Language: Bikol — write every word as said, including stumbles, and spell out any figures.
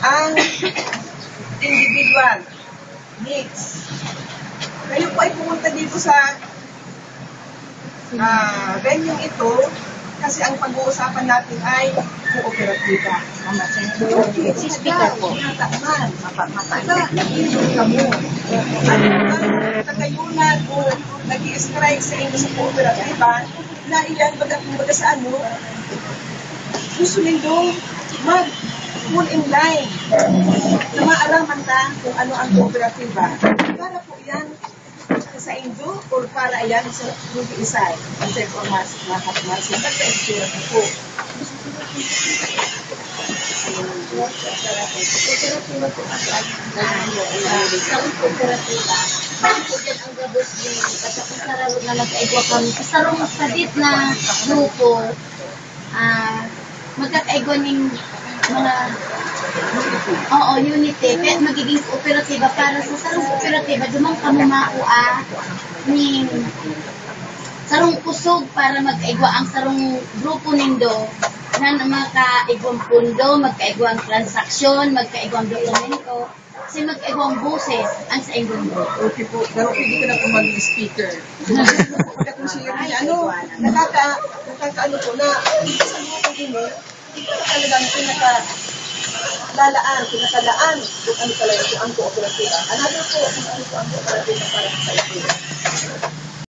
Ang individual needs. Kayo po ay pumunta dito sa ah, venue ito kasi ang pag-uusapan natin ay kooperatiba. Tama, Sen. Si Speaker po. Tama, mapa-, mapa-, nag-inom kamo. Ano ang katayunan o nag-i-strike sa inyo sa kooperatiba na iyan baga, kumbaga sa ano, gusto nindong mag-fall in line na maaraman ta kung ano ang kooperatiba. Para po yan sa saindo or para yan sa nag-iisay? Ang sa informasi, mga kapatid, sa experience po. Kooperatiba po kasi ang, ah, sa kooperatiba, dahil po dyan ang gabos din, at saka sa rawot na nagkaigwa kami, sa sarong sadit na grupo, ah, magkakaigwa ning mga, oo, unity. Kaya magiging kooperatiba para sa sarong kooperatiba, duman kamo makua ning sarong kusog para magkaigwa ang sarong grupo nindo na makaigwang pundo, magkaigwang transaksyon, magkaigwang dokumento. Kasi magkaigwang boses ang sa inyong grupo. Okay po. Pero pwede ka na po maging speaker. Pagka kung siya rin, ano, nakaka-, nakakaano po na, sa mga pag-imo, ito na talagang pinakalalaan, pinakalaan kung ano talaga po ang kooperatiba. Another po, kung ano po ang kooperatiba para sa iyo.